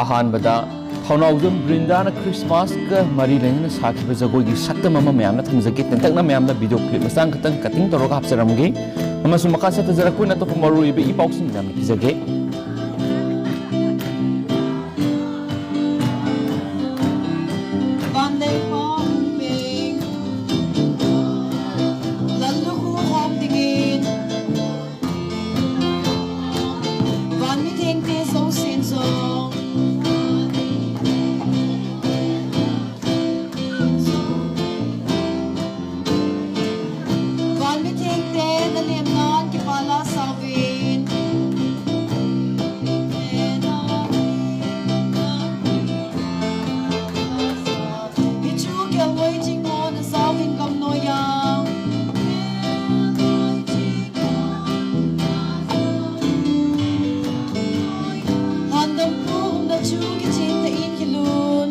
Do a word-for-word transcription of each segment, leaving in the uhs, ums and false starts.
ꯑꯍꯥꯟꯕꯗ ꯊꯧꯅꯥꯎꯖꯝ ꯕ꯭ꯔꯤꯟꯗꯥꯅ ꯈ꯭ꯔꯤꯁꯃꯥꯁꯀ ꯃꯔꯤ ꯂꯩꯅꯅ ꯁꯥꯈꯤꯕ ꯖꯒꯣꯏꯒꯤ ꯁꯛꯇꯝ ꯑꯃ ꯃꯌꯥꯝꯅ ꯊꯝꯖꯒꯦ꯫ ꯇꯦꯟꯇꯛꯅ ꯃꯌꯥꯝꯗ ꯚꯤꯗꯤꯑꯣ ꯀ꯭ꯂꯤꯞ ꯃꯆꯥ ꯈꯛꯇꯪ ꯀꯠꯇꯤꯡ ꯇꯧꯔꯒ ꯍꯥꯞꯆꯔꯝꯒꯦ꯫ ꯑꯃꯁꯨꯡ ꯃꯈꯥ ꯆꯠꯊꯖꯔꯛꯄ ꯑꯣꯏꯅ ꯑꯇꯣꯞꯄ ꯃꯔꯨꯑꯣꯏꯕ ꯏ ꯄꯥꯎꯁꯤꯡ ꯃꯌꯥꯝꯅ ꯄꯤꯖꯒꯦ꯫ Van mi thengte zo sin zo. Van mi thengte na liamnan kipala sauvin. Hichu kelngoi chingmon asau hin kamnoya. Handam pu umna chu kichin ta in kilun.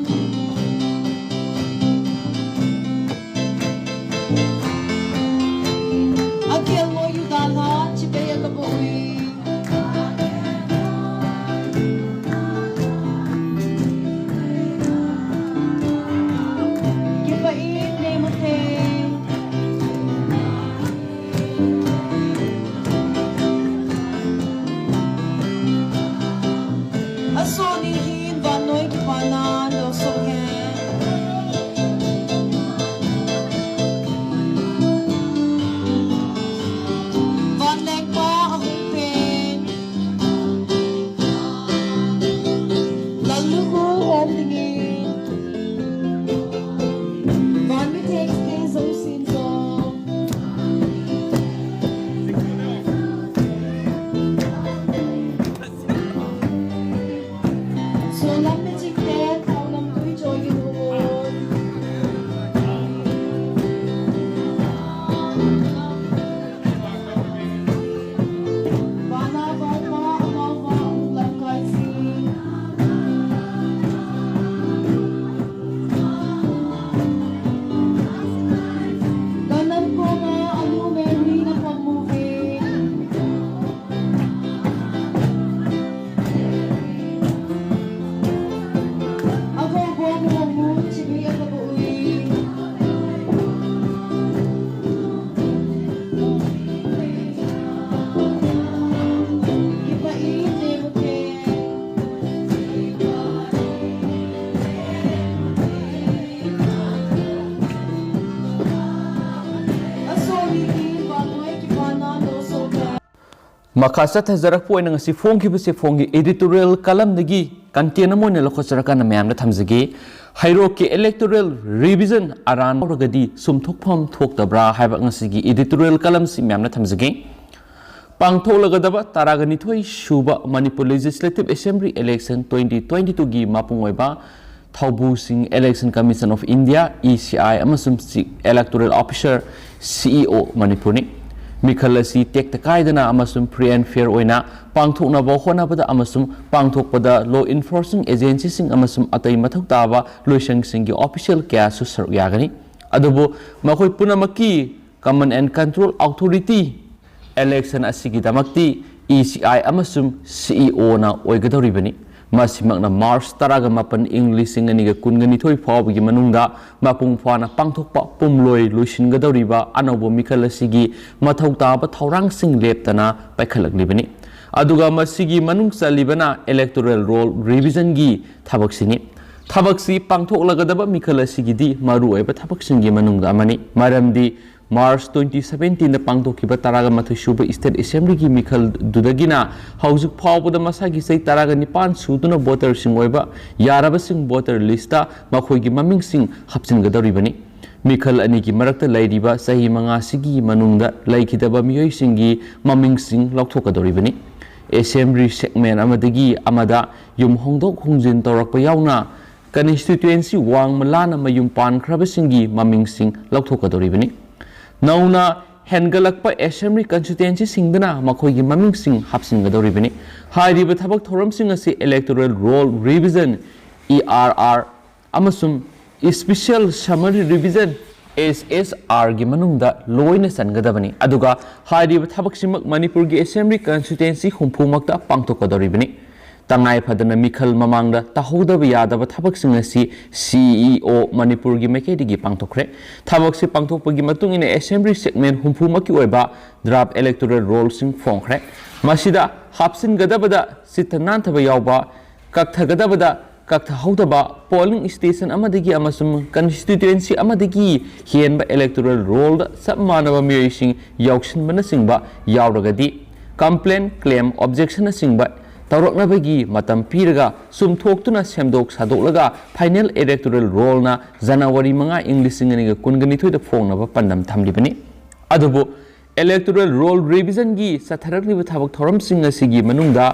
Akelngoi yu dalan chipe akaboi. Asoni hin vannoi kipana lo so he. Vanlengpa ahung pen. Lalluhu om dingin. Van mi thengte zo sin zo. Solam mi chingte taulam tui choi ginun. Vana vaupa amauva amuk lamkai si. Ganam koma anu Mary na pamuve. ꯃꯈꯥ ꯆꯠꯊꯖꯔꯛꯄ ꯑꯣꯏꯅ ꯉꯁꯤ ꯐꯣꯡꯈꯤꯕꯁꯦ ꯐꯣꯡꯒꯤ editorial columnꯗꯒꯤ content ꯑꯃ ꯑꯣꯏꯅ ꯂꯧꯈꯠꯆꯔꯀꯥꯟꯗ ꯃꯌꯥꯝꯗ ꯊꯝꯖꯒꯦ꯫ ꯍꯩꯔꯣꯛꯀꯤ electoral revision ꯑꯔꯥꯟ ꯇꯧꯔꯒꯗꯤ ꯆꯨꯝꯊꯣꯛꯐꯝ ꯊꯣꯛꯇꯕ꯭ꯔꯥ ꯍꯥꯏꯕ ꯉꯁꯤꯒꯤ editorial columnꯁꯤ ꯃꯌꯥꯝꯅ ꯊꯝꯖꯒꯦ꯫ ꯄꯥꯡꯊꯣꯛꯂꯒꯗꯕ ꯇꯔꯥꯒ ꯅꯤꯊꯣꯏ ꯁꯨꯕ Manipur Legislative Assembly election twenty twenty twoꯒꯤ ꯃꯄꯨꯡ ꯑꯣꯏꯕ ꯊꯧꯕꯨꯁꯤꯡ Election Commission of India, ECI, ꯑꯃꯁꯨꯡ Chief Electoral Officer, CEO, ꯃꯅꯤꯄꯨꯔꯅꯤ꯫ ꯃꯤꯈꯜ ꯑꯁꯤ ꯇꯦꯛꯇ ꯀꯥꯏꯗꯅ ꯑꯃꯁꯨꯡ free and fair ꯑꯣꯏꯅ ꯄꯥꯡꯊꯣꯛꯅꯕ ꯍꯣꯠꯅꯕꯗ ꯑꯃꯁꯨꯡ ꯄꯥꯡꯊꯣꯛꯄꯗ law enforcing agencyꯁꯤꯡ ꯑꯃꯁꯨꯡ ꯑꯇꯩ ꯃꯊꯧ ꯇꯥꯕ ꯂꯣꯏꯁꯪꯁꯤꯡꯒꯤ official ꯀꯌꯥꯁꯨ ꯁꯔꯨꯛ ꯌꯥꯒꯅꯤ꯫ ꯑꯗꯨꯕꯨ ꯃꯈꯣꯏ ꯄꯨꯝꯅꯃꯛꯀꯤ Command and Control Authority election ꯑꯁꯤꯒꯤꯗꯃꯛꯇꯤ ECI ꯑꯃꯁꯨꯡ CEOꯅ ꯑꯣꯏꯒꯗꯧꯔꯤꯕꯅꯤ꯫ ꯃꯁꯤꯃꯛꯅ March ꯇꯔꯥꯒ ꯃꯥꯄꯟ, ꯏꯪ ꯂꯤꯁꯤꯡ ꯑꯅꯤꯒ ꯀꯨꯟꯒ ꯅꯤꯊꯣꯏ ꯐꯥꯎꯕꯒꯤ ꯃꯅꯨꯡꯗ ꯃꯄꯨꯡ ꯐꯥꯅ ꯄꯥꯡꯊꯣꯛꯄ ꯄꯨꯝꯂꯣꯏ ꯂꯣꯏꯁꯤꯟꯒꯗꯧꯔꯤꯕ ꯑꯅꯧꯕ ꯃꯤꯈꯜ ꯑꯁꯤꯒꯤ ꯃꯊꯧ ꯇꯥꯕ ꯊꯧꯔꯥꯡꯁꯤꯡ ꯂꯦꯞꯇꯅ ꯄꯥꯏꯈꯠꯂꯛꯂꯤꯕꯅꯤ꯫ ꯑꯗꯨꯒ ꯃꯁꯤꯒꯤ ꯃꯅꯨꯡ ꯆꯜꯂꯤꯕꯅ electoral roll revisionꯒꯤ ꯊꯕꯛꯁꯤꯅꯤ꯫ ꯊꯕꯛꯁꯤ ꯄꯥꯡꯊꯣꯛꯂꯒꯗꯕ ꯃꯤꯈꯜ ꯑꯁꯤꯒꯤꯗꯤ ꯃꯔꯨꯑꯣꯏꯕ ꯊꯕꯛꯁꯤꯡꯒꯤ ꯃꯅꯨꯡꯗ ꯑꯃꯅꯤ꯫ ꯃꯔꯝꯗꯤ March twenty seventeenꯗ ꯄꯥꯡꯊꯣꯛꯈꯤꯕ ꯇꯔꯥꯒ ꯃꯥꯊꯣꯏ ꯁꯨꯕ State Assemblyꯒꯤ ꯃꯤꯈꯜꯗꯨꯗꯒꯤꯅ ꯍꯧꯖꯤꯛ ꯐꯥꯎꯕꯗ ꯃꯁꯥꯒꯤ ꯆꯍꯤ ꯇꯔꯥꯒ ꯅꯤꯄꯥꯟ ꯁꯨꯗꯨꯅ voterꯁꯤꯡ ꯑꯣꯏꯕ ꯌꯥꯔꯕꯁꯤꯡ voter listꯇ ꯃꯈꯣꯏꯒꯤ ꯃꯃꯤꯡꯁꯤꯡ ꯍꯥꯞꯆꯤꯟꯒꯗꯧꯔꯤꯕꯅꯤ꯫ ꯃꯤꯈꯜ ꯑꯅꯤꯒꯤ ꯃꯔꯛꯇ ꯂꯩꯔꯤꯕ ꯆꯍꯤ ꯃꯉꯥꯁꯤꯒꯤ ꯃꯅꯨꯡꯗ ꯂꯩꯈꯤꯗꯕ ꯃꯤꯑꯣꯏꯁꯤꯡꯒꯤ ꯃꯃꯤꯡꯁꯤꯡ ꯂꯧꯊꯣꯛꯀꯗꯧꯔꯤꯕꯅꯤ꯫ Assembly segment ꯑꯃꯗꯒꯤ ꯑꯃꯗ ꯌꯨꯝ ꯍꯣꯡꯗꯣꯛ ꯍꯣꯡꯖꯤꯟ ꯇꯧꯔꯛꯄ ꯌꯥꯎꯅ constituency ꯋꯥꯡꯃ ꯂꯥꯟꯅ ꯃꯌꯨꯝ ꯄꯥꯟꯈ꯭ꯔꯕꯁꯤꯡꯒꯤ ꯃꯃꯤꯡꯁꯤꯡ ꯂꯧꯊꯣꯛꯀꯗꯧꯔꯤꯕꯅꯤ꯫ ꯅꯧꯅ ꯍꯦꯟꯒꯠꯂꯛꯄ Assembly constituencyꯁꯤꯡꯗꯅ ꯃꯈꯣꯏꯒꯤ ꯃꯃꯤꯡꯁꯤꯡ ꯍꯥꯞꯆꯤꯟꯒꯗꯧꯔꯤꯕꯅꯤ꯫ ꯍꯥꯏꯔꯤꯕ ꯊꯕꯛ ꯊꯧꯔꯝꯁꯤꯡ ꯑꯁꯤ electoral roll revision, ERR, ꯑꯃꯁꯨꯡ Special Summary Revision, SSRꯒꯤ ꯃꯅꯨꯡꯗ ꯂꯣꯏꯅ ꯆꯟꯒꯗꯕꯅꯤ꯫ ꯑꯗꯨꯒ ꯍꯥꯏꯔꯤꯕ ꯊꯕꯛꯁꯤꯃꯛ ꯃꯅꯤꯄꯨꯔꯒꯤ Assembly constituency ꯍꯨꯝꯐꯨꯃꯛꯇ ꯄꯥꯡꯊꯣꯛꯀꯗꯧꯔꯤꯕꯅꯤ꯫ ꯇꯉꯥꯏ ꯐꯗꯅ ꯃꯤꯈꯜ ꯃꯃꯥꯡꯗ ꯇꯧꯍꯧꯗꯕ ꯌꯥꯗꯕ ꯊꯕꯛꯁꯤꯡ ꯑꯁꯤ CEO ꯃꯅꯤꯄꯨꯔꯒꯤ ꯃꯥꯏꯀꯩꯗꯒꯤ ꯄꯥꯡꯊꯣꯛꯈ꯭ꯔꯦ꯫ ꯊꯕꯛꯁꯤ ꯄꯥꯡꯊꯣꯛꯄꯒꯤ ꯃꯇꯨꯡ ꯏꯟꯅ Assembly segment ꯍꯨꯝꯐꯨꯃꯛꯀꯤ ꯑꯣꯏꯕ draft electoral rollꯁꯤꯡ ꯐꯣꯡꯈ꯭ꯔꯦ꯫ ꯃꯁꯤꯗ ꯍꯥꯞꯆꯤꯟꯒꯗꯕꯗ ꯆꯤꯠꯇ ꯅꯥꯟꯊꯕ ꯌꯥꯎꯕ, ꯀꯛꯊꯒꯗꯕꯗ ꯀꯛꯊꯍꯧꯗꯕ, polling station ꯑꯃꯗꯒꯤ ꯑꯃꯁꯨꯡ constituency ꯑꯃꯗꯒꯤ ꯍꯦꯟꯕ electoral rollꯗ ꯆꯞ ꯃꯥꯟꯅꯕ ꯃꯤꯑꯣꯏꯁꯤꯡ ꯌꯥꯎꯁꯤꯟꯕꯅꯆꯤꯡꯕ ꯌꯥꯎꯔꯒꯗꯤ, complaint, claim, objection ꯅꯆꯤꯡꯕ ꯇꯧꯔꯛꯅꯕꯒꯤ ꯃꯇꯝ ꯄꯤꯔꯒ ꯆꯨꯝꯊꯣꯛꯇꯨꯅ ꯁꯦꯝꯗꯣꯛ ꯁꯥꯗꯣꯛꯂꯒ final electoral roll ꯅ ꯖꯅꯋꯥꯔꯤ ꯃꯉꯥ, ꯏꯪ ꯂꯤꯁꯤꯡ ꯑꯅꯤꯒ ꯀꯨꯟꯒ ꯅꯤꯊꯣꯏꯗ ꯐꯣꯡꯅꯕ ꯄꯥꯟꯗꯝ ꯊꯝꯂꯤꯕꯅꯤ꯫ ꯑꯗꯨꯕꯨ electoral roll revision ꯒꯤ ꯆꯠꯊꯔꯛꯂꯤꯕ ꯊꯕꯛ ꯊꯧꯔꯝꯁꯤꯡ ꯑꯁꯤꯒꯤ ꯃꯅꯨꯡꯗ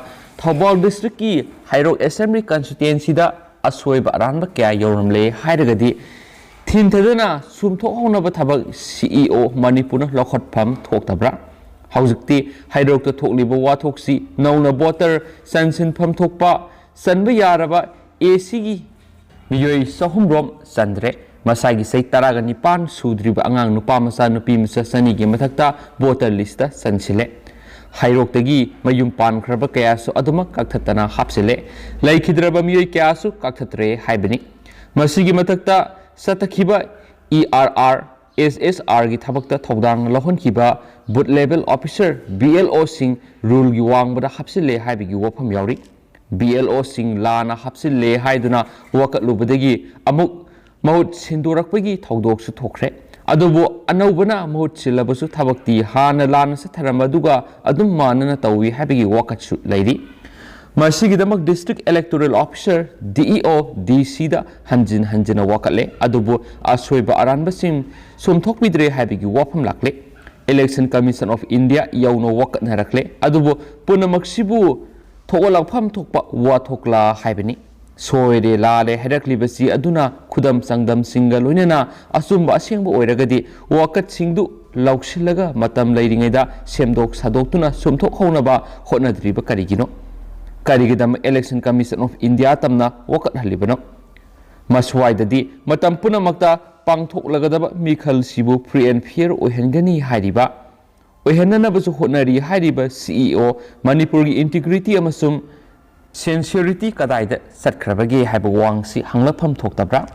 ꯊꯧꯕꯥꯜ district ꯀꯤ ꯍꯩꯔꯣꯛ Assembly constituency ꯗ ꯑꯁꯣꯏꯕ ꯑꯔꯥꯟꯕ ꯀꯌꯥ ꯌꯥꯎꯔꯝꯂꯦ ꯍꯥꯏꯔꯒꯗꯤ ꯊꯤꯟꯊꯗꯅ ꯆꯨꯝꯊꯣꯛꯍꯧꯅꯕ ꯊꯕꯛ C E O ꯃꯅꯤꯄꯨꯔꯅ ꯂꯧꯈꯠꯐꯝ ꯊꯣꯛꯇꯕ꯭ꯔꯥ? ꯍꯧꯖꯤꯛꯇꯤ ꯍꯩꯔꯣꯛꯇ ꯊꯣꯛꯂꯤꯕ ꯋꯥꯊꯣꯛꯁꯤ ꯅꯧꯅ voter ꯆꯟꯁꯤꯟꯐꯝ ꯊꯣꯛꯄ ꯆꯟꯕ ꯌꯥꯔꯕ A C ꯒꯤ ꯃꯤꯑꯣꯏ ꯆꯍꯨꯝꯔꯣꯝ ꯆꯟꯗ꯭ꯔꯦ꯫ ꯃꯁꯥꯒꯤ ꯆꯍꯤ ꯇꯔꯥꯒ ꯅꯤꯄꯥꯟ ꯁꯨꯗ꯭ꯔꯤꯕ ꯑꯉꯥꯡ ꯅꯨꯄꯥ ꯃꯆꯥ ꯅꯨꯄꯤ ꯃꯆꯥ ꯆꯅꯤꯒꯤ ꯃꯊꯛꯇ voter list ꯇ ꯆꯟꯁꯤꯜꯂꯦ꯫ ꯍꯩꯔꯣꯛꯇꯒꯤ ꯃꯌꯨꯝ ꯄꯥꯟꯈ꯭ꯔꯕ ꯀꯌꯥꯁꯨ ꯑꯗꯨꯃꯛ ꯀꯛꯊꯠꯇꯅ ꯍꯥꯞꯆꯤꯜꯂꯦ꯫ ꯂꯩꯈꯤꯗ꯭ꯔꯕ ꯃꯤꯑꯣꯏ ꯀꯌꯥꯁꯨ ꯀꯛꯊꯠꯇ꯭ꯔꯦ ꯍꯥꯏꯕꯅꯤ꯫ ꯃꯁꯤꯒꯤ ꯃꯊꯛꯇ ꯆꯠꯊꯈꯤꯕ E R R, S S R ꯒꯤ ꯊꯕꯛꯇ ꯊꯧꯗꯥꯡ ꯂꯧꯍꯟꯈꯤꯕ booth level officer, B L O ꯁꯤꯡ rule ꯒꯤ ꯋꯥꯡꯃꯗ ꯍꯥꯞꯆꯤꯜꯂꯦ ꯍꯥꯏꯕꯒꯤ ꯋꯥꯐꯝ ꯌꯥꯎꯔꯤ꯫ B L O ꯁꯤꯡ ꯂꯥꯟꯅ ꯍꯥꯞꯆꯤꯜꯂꯦ ꯍꯥꯏꯗꯨꯅ ꯋꯥꯀꯠꯂꯨꯕꯗꯒꯤ ꯑꯃꯨꯛ ꯃꯍꯨꯠ ꯁꯤꯟꯗꯣꯔꯛꯄꯒꯤ ꯊꯧꯗꯣꯛꯁꯨ ꯊꯣꯛꯈ꯭ꯔꯦ꯫ ꯑꯗꯨꯕꯨ ꯑꯅꯧꯕꯅ ꯃꯍꯨꯠ ꯁꯤꯜꯂꯕꯁꯨ ꯊꯕꯛꯇꯤ ꯍꯥꯟꯅ ꯂꯥꯟꯅ ꯆꯠꯊꯔꯝꯕꯗꯨꯒ ꯑꯗꯨꯝ ꯃꯥꯟꯅꯅ ꯇꯧꯏ ꯍꯥꯏꯕꯒꯤ ꯋꯥꯀꯠꯁꯨ ꯂꯩꯔꯤ꯫ ꯃꯁꯤꯒꯤꯗꯃꯛ district electoral officer, D E O, D C ꯗ ꯍꯟꯖꯤꯟ ꯍꯟꯖꯤꯟꯅ ꯋꯥꯀꯠꯂꯦ, ꯑꯗꯨꯕꯨ ꯑꯁꯣꯏꯕ ꯑꯔꯥꯟꯕꯁꯤꯡ ꯆꯨꯝꯊꯣꯛꯄꯤꯗ꯭ꯔꯦ ꯍꯥꯏꯕꯒꯤ ꯋꯥꯐꯝ ꯂꯥꯛꯂꯦ꯫ Election Commission of India ꯌꯧꯅ ꯋꯥꯀꯠꯅꯔꯛꯂꯦ, ꯑꯗꯨꯕꯨ ꯄꯨꯝꯅꯃꯛꯁꯤꯕꯨ ꯊꯣꯛꯍꯜꯂꯛꯐꯝ ꯊꯣꯛꯄ ꯋꯥꯊꯣꯛꯂꯥ ꯍꯥꯏꯕꯅꯤ꯫ ꯁꯣꯏꯔꯦ ꯂꯥꯜꯂꯦ ꯍꯥꯏꯔꯛꯂꯤꯕꯁꯤ ꯑꯗꯨꯅ ꯈꯨꯗꯝ ꯆꯥꯡꯗꯝꯁꯤꯡꯒ ꯂꯣꯏꯅꯅ ꯑꯆꯨꯝꯕ ꯑꯁꯦꯡꯕ ꯑꯣꯏꯔꯒꯗꯤ ꯋꯥꯀꯠꯁꯤꯡꯗꯨ ꯂꯧꯁꯤꯜꯂꯒ ꯃꯇꯝ ꯂꯩꯔꯤꯉꯩꯗ ꯁꯦꯝꯗꯣꯛ ꯁꯥꯗꯣꯛꯇꯨꯅ ꯆꯨꯝꯊꯣꯛꯍꯧꯅꯕ ꯍꯣꯠꯅꯗ꯭ꯔꯤꯕ ꯀꯔꯤꯒꯤꯅꯣ? ꯀꯔꯤꯒꯤꯗꯃꯛ Election Commission of India ꯇꯝꯅ ꯋꯥꯀꯠꯍꯜꯂꯤꯕꯅꯣ? ꯃꯁ꯭ꯋꯥꯏꯗꯗꯤ ꯃꯇꯝ ꯄꯨꯝꯅꯃꯛꯇ ꯄꯥꯡꯊꯣꯛꯂꯒꯗꯕ ꯃꯤꯈꯜꯁꯤꯕꯨ free and fair ꯑꯣꯏꯍꯟꯒꯅꯤ ꯍꯥꯏꯔꯤꯕ, ꯑꯣꯏꯍꯟꯅꯅꯕꯁꯨ ꯍꯣꯠꯅꯔꯤ ꯍꯥꯏꯔꯤꯕ C E O ꯃꯅꯤꯄꯨꯔꯒꯤ integrity ꯑꯃꯁꯨꯡ sincerity ꯀꯗꯥꯏꯗ ꯆꯠꯈ꯭ꯔꯕꯒꯦ ꯍꯥꯏꯕ ꯋꯥꯍꯪꯁꯤ ꯍꯪꯂꯛꯐꯝ ꯊꯣꯛꯇꯕ꯭ꯔꯥ?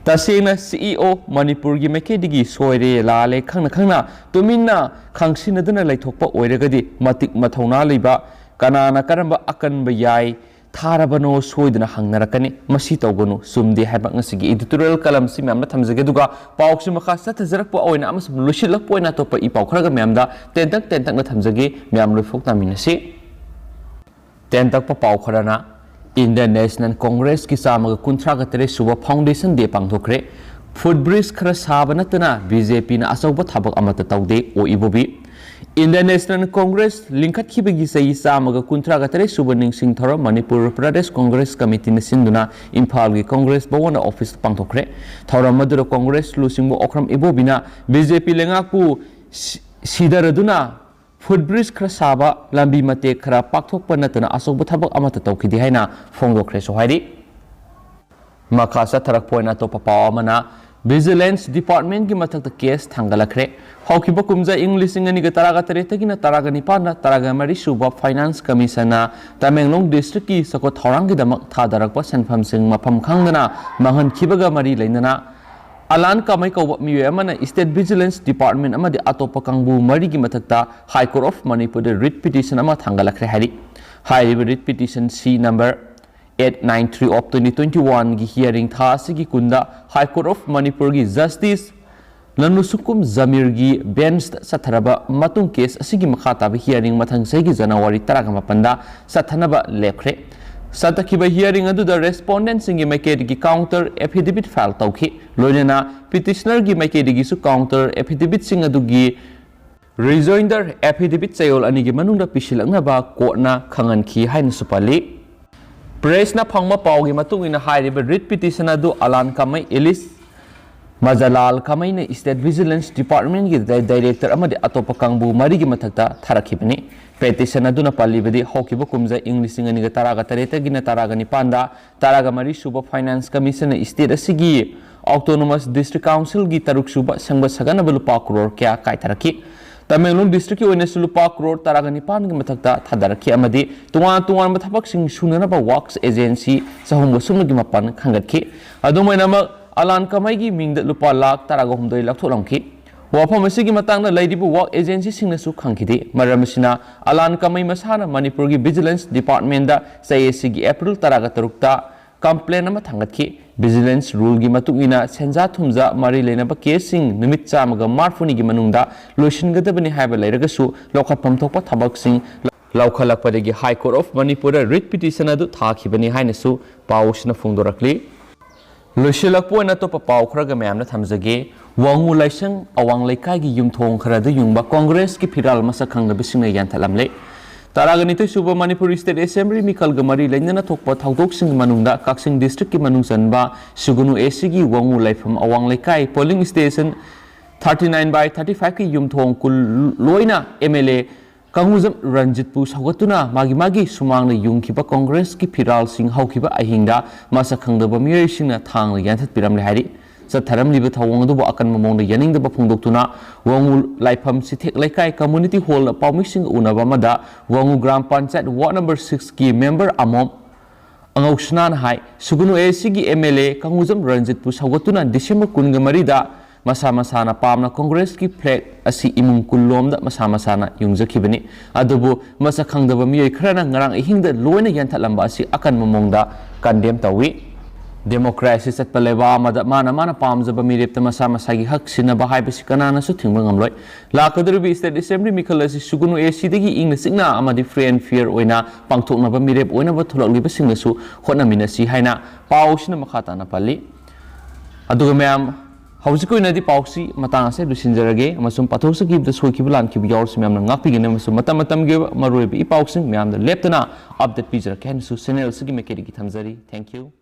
ꯇꯁꯦꯡꯅ C E O ꯃꯅꯤꯄꯨꯔꯒꯤ ꯃꯥꯏꯀꯩꯗꯒꯤ ꯁꯣꯏꯔꯦ ꯂꯥꯜꯂꯦ ꯈꯪꯅ ꯈꯪꯅ ꯇꯨꯃꯤꯟꯅ ꯈꯪꯁꯤꯟꯅꯗꯨꯅ ꯂꯩꯊꯣꯛꯄ ꯑꯣꯏꯔꯒꯗꯤ ꯃꯇꯤꯛ ꯃꯊꯧꯅꯥ ꯂꯩꯕ, ꯀꯅꯥꯅ ꯀꯔꯝꯕ ꯑꯀꯟꯕ ꯌꯥꯏ, ꯊꯥꯔꯕꯅꯣ ꯁꯣꯏꯗꯅ ꯍꯪꯅꯔꯛꯀꯅꯤ꯫ ꯃꯁꯤ ꯇꯧꯒꯅꯨ, ꯆꯨꯝꯗꯦ ꯍꯥꯏꯕ ꯉꯁꯤꯒꯤ editorial columnꯁꯤ ꯃꯌꯥꯝꯗ ꯊꯝꯖꯒꯦ꯫ ꯑꯗꯨꯒ ꯄꯥꯎꯁꯤ ꯃꯈꯥ ꯆꯠꯊꯖꯔꯛꯄ ꯑꯣꯏꯅ ꯑꯃꯁꯨꯡ ꯂꯣꯏꯁꯤꯜꯂꯛꯄ ꯑꯣꯏꯅ ꯑꯇꯣꯞꯄ ꯏ ꯄꯥꯎ ꯈꯔꯒ ꯃꯌꯥꯝꯗ ꯇꯦꯟꯇꯛ ꯇꯦꯟꯇꯛꯅ ꯊꯝꯖꯒꯦ꯫ ꯃꯌꯥꯝ ꯂꯣꯏꯐꯥꯎ ꯇꯥꯃꯤꯟꯅꯁꯤ꯫ ꯇꯦꯟꯇꯛꯄ ꯄꯥꯎ ꯈꯔꯅ, Indian National Congressꯀꯤ ꯆꯥꯝꯃꯒ ꯀꯨꯟꯊ꯭ꯔꯥꯒ ꯇꯔꯦꯠ ꯁꯨꯕ Foundation Day ꯄꯥꯡꯊꯣꯛꯈ꯭ꯔꯦ꯫ Footbridge ꯈꯔ ꯁꯥꯕ ꯅꯠꯇꯅ BJPꯅ ꯑꯆꯧꯕ ꯊꯕꯛ ꯑꯃꯠꯇ ꯇꯧꯗꯦ, ꯑꯣ ꯏꯕꯣꯕꯤ꯫ Indian National Congress ꯂꯤꯡꯈꯠꯈꯤꯕꯒꯤ ꯆꯍꯤ ꯆꯥꯝꯃꯒ ꯀꯨꯟꯊ꯭ꯔꯥꯒ ꯇꯔꯦꯠ ꯁꯨꯕ ꯅꯤꯡꯁꯤꯡ ꯊꯧꯔꯝ ꯃꯅꯤꯄꯨꯔ ꯄ꯭ꯔꯗꯦꯁ ꯀꯣꯡꯒ꯭ꯔꯦꯁ ꯀꯃꯤꯇꯤꯅ ꯁꯤꯟꯗꯨꯅ ꯏꯝꯐꯥꯜꯒꯤ ꯀꯣꯡꯒ꯭ꯔꯦꯁ ꯚꯋꯟ ꯑꯣꯐꯤꯁꯇ ꯄꯥꯡꯊꯣꯛꯈ꯭ꯔꯦ꯫ ꯊꯧꯔꯝ ꯑꯗꯨꯗ ꯀꯣꯡꯒ꯭ꯔꯦꯁ ꯂꯨꯆꯤꯡꯕ ꯑꯣꯀ꯭ꯔꯝ ꯏꯕꯣꯕꯤꯅ BJP ꯂꯩꯉꯥꯛꯄꯨ ꯁꯤ-, ꯁꯤꯗꯔꯗꯨꯅ footbridge ꯈꯔ ꯁꯥꯕ, ꯂꯝꯕꯤ ꯃꯇꯦꯛ ꯈꯔ ꯄꯥꯛꯊꯣꯛꯄ ꯅꯠꯇꯅ ꯑꯆꯧꯕ ꯊꯕꯛ ꯑꯃꯠꯇ ꯇꯧꯈꯤꯗꯦ ꯍꯥꯏꯅ ꯐꯣꯡꯗꯣꯛꯈ꯭ꯔꯦꯁꯨ ꯍꯥꯏꯔꯤ꯫ ꯃꯈꯥ ꯆꯠꯊꯔꯛꯄ ꯑꯣꯏꯅ ꯑꯇꯣꯞꯄ ꯄꯥꯎ ꯑꯃꯅ, Vigilance Departmentꯀꯤ ꯃꯊꯛꯇ case ꯊꯥꯡꯒꯠꯂꯛꯈ꯭ꯔꯦ꯫ ꯍꯧꯈꯤꯕ ꯀꯨꯝꯖꯥ ꯏꯪ ꯂꯤꯁꯤꯡ ꯑꯅꯤꯒ ꯇꯔꯥꯒ ꯇꯔꯦꯠꯇꯒꯤꯅ ꯇꯔꯥꯒ ꯅꯤꯄꯥꯟꯗ ꯇꯔꯥꯒ ꯃꯔꯤ ꯁꯨꯕ Finance Commissionꯅ ꯇꯃꯦꯡꯂꯣꯡ districtꯀꯤ ꯆꯥꯎꯈꯠ ꯊꯧꯔꯥꯡꯒꯤꯗꯃꯛ ꯊꯥꯗꯔꯛꯄ ꯁꯦꯟꯐꯝꯁꯤꯡ ꯃꯐꯝ ꯈꯪꯗꯅ ꯃꯥꯡꯍꯟꯈꯤꯕꯒ ꯃꯔꯤ ꯂꯩꯅꯅ ꯑꯂꯥꯟ ꯀꯥꯃꯩ ꯀꯧꯕ ꯃꯤꯑꯣꯏ ꯑꯃꯅ State Vigilance Department ꯑꯃꯗꯤ ꯑꯇꯣꯞꯄ ꯀꯥꯡꯕꯨ ꯃꯔꯤꯒꯤ ꯃꯊꯛꯇ High Court of Manipurꯗ writ petition ꯑꯃ ꯊꯥꯡꯒꯠꯂꯛꯈ꯭ꯔꯦ ꯍꯥꯏꯔꯤ꯫ ꯍꯥꯏꯔꯤꯕ writ petition C number eight nine three of twenty twenty-oneꯒꯤ hearing ꯊꯥ ꯑꯁꯤꯒꯤ ꯀꯨꯟꯗ High Court of Manipurꯒꯤ Justice ꯂꯟꯂꯨꯁꯨꯡꯀꯨꯝ ꯖꯃꯤꯔꯒꯤ benchꯇ ꯆꯠꯊꯔꯕ ꯃꯇꯨꯡ case ꯑꯁꯤꯒꯤ ꯃꯈꯥ ꯇꯥꯕ hearing ꯃꯊꯪ ꯆꯍꯤꯒꯤ January ꯇꯔꯥꯒ ꯃꯥꯄꯟꯗ ꯆꯠꯊꯅꯕ ꯂꯦꯞꯈ꯭ꯔꯦ꯫ ꯆꯠꯊꯈꯤꯕ hearing ꯑꯗꯨꯗ respondentꯁꯤꯡꯒꯤ ꯃꯥꯏꯀꯩꯗꯒꯤ counter affidavit file ꯇꯧꯈꯤ꯫ ꯂꯣꯏꯅꯅ petitionerꯒꯤ ꯃꯥꯏꯀꯩꯗꯒꯤꯁꯨ counter affidavitꯁꯤꯡ ꯑꯗꯨꯒꯤ rejoinder affidavit ꯆꯌꯣꯜ ꯑꯅꯤꯒꯤ ꯃꯅꯨꯡꯗ ꯄꯤꯁꯤꯜꯂꯛꯅꯕ courtꯅ ꯈꯪꯍꯟꯈꯤ ꯍꯥꯏꯅꯁꯨ ꯄꯜꯂꯤ꯫ Pressꯅ ꯐꯪꯕ ꯄꯥꯎꯒꯤ ꯃꯇꯨꯡ ꯏꯟꯅ ꯍꯥꯏꯔꯤꯕ writ petition ꯑꯗꯨ ꯑꯂꯥꯟ ꯀꯥꯃꯩ ꯏꯂꯤꯁ ꯃꯖꯥꯂꯥꯜ ꯀꯥꯃꯩꯅ State Vigilance Departmentꯀꯤ ꯗꯥꯏ-, director ꯑꯃꯗꯤ ꯑꯇꯣꯞꯄ ꯀꯥꯡꯕꯨ ꯃꯔꯤꯒꯤ ꯃꯊꯛꯇ ꯊꯥꯔꯛꯈꯤꯕꯅꯤ꯫ Petition ꯑꯗꯨꯅ ꯄꯜꯂꯤꯕꯗꯤ ꯍꯧꯈꯤꯕ ꯀꯨꯝꯖꯥ ꯏꯪ ꯂꯤꯁꯤꯡ ꯑꯅꯤꯒ ꯇꯔꯥꯒ ꯇꯔꯦꯠꯇꯒꯤꯅ ꯇꯔꯥꯒ ꯅꯤꯄꯥꯟꯗ ꯇꯔꯥꯒ ꯃꯔꯤ ꯁꯨꯕ Finance Commissionꯅ state ꯑꯁꯤꯒꯤ Autonomous District Councilꯒꯤ ꯇꯔꯨꯛ ꯁꯨꯕ ꯁꯦꯝꯒꯠ ꯁꯥꯒꯠꯅꯕ ꯂꯨꯄꯥ crore ꯀꯌꯥ ꯀꯥꯏꯊꯔꯛꯈꯤ꯫ ꯇꯃꯦꯡꯂꯣꯡ districtꯀꯤ ꯑꯣꯏꯅꯁꯨ ꯂꯨꯄꯥ crore ꯇꯔꯥꯒ ꯅꯤꯄꯥꯟꯒꯤ ꯃꯊꯛꯇ ꯊꯥꯗꯔꯛꯈꯤ ꯑꯃꯗꯤ ꯇꯣꯉꯥꯟ ꯇꯣꯉꯥꯟꯕ ꯊꯕꯛꯁꯤꯡ ꯁꯨꯅꯅꯕ works agency ꯆꯍꯨꯝꯒ ꯁꯨꯞꯅꯒꯤ ꯃꯥꯄꯟ ꯈꯟꯒꯠꯈꯤ꯫ ꯑꯗꯨꯝ ꯑꯣꯏꯅꯃꯛ, ꯑꯂꯥꯟ ꯀꯥꯃꯩꯒꯤ ꯃꯤꯡꯗ ꯂꯨꯄꯥ ꯂꯥꯈ ꯇꯔꯥꯒ ꯍꯨꯝꯗꯣꯏ ꯂꯧꯊꯣꯛꯂꯝꯈꯤ꯫ ꯋꯥꯐꯝ ꯑꯁꯤꯒꯤ ꯃꯇꯥꯡꯗ ꯂꯩꯔꯤꯕ ꯋꯥꯛ ꯑꯦꯖꯦꯟꯁꯤꯁꯤꯡꯅꯁꯨ ꯈꯪꯈꯤꯗꯦ꯫ ꯃꯔꯝ ꯑꯁꯤꯅ ꯑꯂꯥꯟ ꯀꯃꯩ ꯃꯁꯥꯅ ꯃꯅꯤꯄꯨꯔꯒꯤ ꯚꯤꯖꯤꯂꯦꯟꯁ ꯗꯤꯄꯥꯔꯠꯃꯦꯟꯗ ꯆꯌꯦꯠꯁꯤꯒꯤ ꯑꯦꯄ꯭ꯔꯤꯜ ꯇꯔꯥꯒ ꯇꯔꯨꯛꯇ ꯀꯝꯄ꯭ꯂꯦꯟ ꯑꯃ ꯊꯥꯡꯒꯠꯈꯤ꯫ ꯚꯤꯖꯤꯂꯦꯟꯁ ꯔꯨꯜꯒꯤ ꯃꯇꯨꯡ ꯏꯟꯅ ꯁꯦꯟꯖꯥ ꯊꯨꯝꯖꯥ ꯃꯔꯤ ꯂꯩꯅꯕ ꯀꯦꯁꯁꯤꯡ ꯅꯨꯃꯤꯠ ꯆꯥꯝꯃꯒ ꯃꯔꯤꯐꯨꯅꯤꯒꯤ ꯃꯅꯨꯡꯗ ꯂꯣꯏꯁꯤꯟꯒꯗꯕꯅꯤ ꯍꯥꯏꯕ ꯂꯩꯔꯒꯁꯨ, ꯂꯧꯈꯠꯐꯝ ꯊꯣꯛꯄ ꯊꯕꯛꯁꯤꯡ ꯂꯧꯈꯠꯂꯛꯄꯗꯒꯤ High Court of Manipur the read petition ꯑꯗꯨ ꯊꯥꯈꯤꯕꯅꯤ ꯍꯥꯏꯅꯁꯨ ꯄꯥꯎꯁꯤꯅ ꯐꯣꯡꯗꯣꯔꯛꯂꯤ꯫ ꯂꯣꯏꯁꯤꯜꯂꯛꯄ ꯑꯣꯏꯅ ꯑꯇꯣꯞꯄ ꯄꯥꯎ ꯈꯔꯒ ꯃꯌꯥꯝꯅ ꯊꯝꯖꯒꯦ꯫ ꯋꯥꯉꯨ ꯂꯥꯏꯁꯪ ꯑꯋꯥꯡ ꯂꯩꯀꯥꯏꯒꯤ ꯌꯨꯝꯊꯣꯡ ꯈꯔꯗ ꯌꯨꯡꯕ ꯀꯣꯡꯒ꯭ꯔꯦꯁꯀꯤ ꯐꯤꯔꯥꯜ ꯃꯁꯛ ꯈꯪꯗꯕꯁꯤꯡꯅ ꯌꯥꯟꯊꯠꯂꯝꯂꯦ꯫ ꯇꯔꯥꯒ ꯅꯤꯊꯣꯏ ꯁꯨꯕ ꯃꯅꯤꯄꯨꯔ ꯁ꯭ꯇꯦꯠ ꯑꯦꯁꯦꯝꯕ꯭ꯂꯤ ꯃꯤꯈꯜꯒ ꯃꯔꯤ ꯂꯩꯅꯅ ꯊꯣꯛꯄ ꯊꯧꯗꯣꯛꯁꯤꯡꯒꯤ ꯃꯅꯨꯡꯗ ꯀꯛꯆꯤꯡ ꯗꯤꯁꯇ꯭ꯔꯤꯛꯀꯤ ꯃꯅꯨꯡ ꯆꯟꯕ ꯁꯨꯒꯨꯅꯨ ꯑꯦꯁꯤꯒꯤ ꯋꯥꯉꯨ ꯂꯥꯏꯐꯝ ꯑꯋꯥꯡ ꯂꯩꯀꯥꯏ polling station thirty nine by thirty five ꯀꯤ ꯌꯨꯝꯊꯣꯡ ꯀꯨꯟ ꯂꯣꯏꯅ ꯑꯦꯝ ꯑꯦꯜ ꯑꯦ ꯀꯪꯉꯨꯖꯝ ꯔꯟꯖꯤꯠꯄꯨ ꯁꯧꯒꯠꯇꯨꯅ ꯃꯥꯒꯤ ꯃꯥꯒꯤ ꯁꯨꯃꯥꯡꯗ ꯌꯨꯡꯈꯤꯕ ꯀꯣꯡꯒ꯭ꯔꯦꯁꯀꯤ ꯐꯤꯔꯥꯜꯁꯤꯡ ꯍꯧꯈꯤꯕ ꯑꯍꯤꯡꯗ ꯃꯁꯛ ꯈꯪꯗꯕ ꯃꯤꯑꯣꯏꯁꯤꯡꯅ ꯊꯥꯡꯅ ꯌꯥꯟꯊꯠꯄꯤꯔꯝꯂꯦ ꯍꯥꯏꯔꯤ꯫ ꯆꯠꯊꯔꯝꯂꯤꯕ ꯊꯧꯑꯣꯡ ꯑꯗꯨꯕꯨ ꯑꯀꯟꯕ ꯃꯑꯣꯡꯗ ꯌꯥꯅꯤꯡꯗꯕ ꯐꯣꯡꯗꯣꯛꯇꯨꯅ ꯋꯥꯉꯨ ꯂꯥꯏꯐꯝ ꯁꯤꯊꯦꯛ ꯂꯩꯀꯥꯏ ꯀꯝꯃ꯭ꯌꯨꯅꯤꯇꯤ ꯍꯣꯜꯗ ꯄꯥꯎꯃꯤꯁꯤꯡꯒ ꯎꯅꯕ ꯑꯃꯗ ꯋꯥꯉꯨ Gram Panchayat ward number six ꯀꯤ ꯃꯦꯝꯕꯔ ꯑꯃꯣꯝ ꯑꯉꯧꯁꯅꯥꯅ ꯍꯥꯏ, ꯁꯨꯒꯨꯅꯨ ꯑꯦꯁꯤꯒꯤ ꯑꯦꯝ ꯑꯦꯜ ꯑꯦ ꯀꯪꯉꯨꯖꯝ ꯔꯟꯖꯤꯠꯄꯨ ꯁꯧꯒꯠꯇꯨꯅ ꯗꯤꯁꯦꯝꯕꯔ ꯀꯨꯟꯒ ꯃꯔꯤꯗ ꯃꯁꯥ ꯃꯁꯥꯅ ꯄꯥꯝꯅ ꯀꯣꯡꯒ꯭ꯔꯦꯁꯀꯤ ꯐ꯭ꯂꯦꯒ ꯑꯁꯤ ꯏꯃꯨꯡ ꯀꯨꯟꯂꯣꯝꯗ ꯃꯁꯥ ꯃꯁꯥꯅ ꯌꯨꯡꯖꯈꯤꯕꯅꯤ꯫ ꯑꯗꯨꯕꯨ ꯃꯁꯛ ꯈꯪꯗꯕ ꯃꯤꯑꯣꯏ ꯈꯔꯅ ꯉꯔꯥꯡ ꯑꯍꯤꯡꯗ ꯂꯣꯏꯅ ꯌꯥꯟꯊꯠꯂꯝꯕ ꯑꯁꯤ ꯑꯀꯟꯕ ꯃꯑꯣꯡꯗ ꯀꯟꯗꯦꯝ ꯇꯧꯏ꯫ ꯗꯦꯃꯣꯀ꯭ꯔꯦꯁꯤ ꯆꯠꯄ ꯂꯩꯕꯥꯛ ꯑꯃꯗ ꯃꯥꯅ ꯃꯥꯅ ꯄꯥꯝꯖꯕ ꯃꯤꯔꯦꯞꯇ ꯃꯁꯥ ꯃꯁꯥꯒꯤ ꯍꯛ ꯁꯤꯟꯅꯕ ꯍꯥꯏꯕꯁꯤ ꯀꯅꯥꯅꯁꯨ ꯊꯤꯡꯕ ꯉꯝꯂꯣꯏ꯫ ꯂꯥꯛꯀꯗꯧꯔꯤꯕ ꯁ꯭ꯇꯦꯠ ꯑꯦꯁꯦꯝꯕ꯭ꯂꯤ ꯃꯤꯈꯜ ꯑꯁꯤ ꯁꯨꯒꯨꯅꯨ ꯑꯦꯁꯤꯗꯒꯤ ꯏꯪꯅ ꯆꯤꯛꯅ ꯑꯃꯗꯤ ꯐ꯭ꯔꯤ ꯑꯦꯟ ꯐꯤꯌꯔ ꯑꯣꯏꯅ ꯄꯥꯡꯊꯣꯛꯅꯕ ꯃꯤꯔꯦꯞ ꯑꯣꯏꯅꯕ ꯊꯣꯛꯂꯛꯂꯤꯕꯁꯤꯡꯅꯁꯨ ꯍꯣꯠꯅꯃꯤꯟꯅꯁꯤ ꯍꯥꯏꯅ ꯄꯥꯎꯁꯤꯅ ꯃꯈꯥ ꯇꯥꯅ ꯄꯜꯂꯤ꯫ ꯑꯗꯨꯒ ꯃꯌꯥꯝ, ꯍꯧꯖꯤꯛꯀꯤ ꯑꯣꯏꯅꯗꯤ ꯄꯥꯎꯁꯤ ꯃꯇꯥꯡ ꯑꯁꯤꯗ ꯂꯣꯏꯁꯤꯟꯖꯔꯒꯦ, ꯑꯃꯁꯨꯡ ꯄꯥꯊꯣꯛꯆꯈꯤꯕꯗ ꯁꯣꯏꯈꯤꯕ ꯂꯥꯟꯈꯤꯕ ꯌꯥꯎꯔꯁꯨ ꯃꯌꯥꯝꯅ ꯉꯥꯛꯄꯤꯒꯅꯤ, ꯑꯃꯁꯨꯡ ꯃꯇꯝ ꯃꯇꯝꯒꯤ ꯑꯣꯏꯕ ꯃꯔꯨꯑꯣꯏꯕ ꯏ ꯄꯥꯎꯁꯤꯡ ꯃꯌꯥꯝꯗ ꯂꯦꯞꯇꯅ ꯑꯞꯗꯦꯠ ꯄꯤꯖꯔꯛꯀꯦ ꯍꯥꯏꯅꯁꯨ ꯆꯦꯅꯦꯜ ꯑꯁꯤꯒꯤ ꯃꯥꯏꯀꯩꯗꯒꯤ ꯊꯝꯖꯔꯤ꯫ Thank you꯫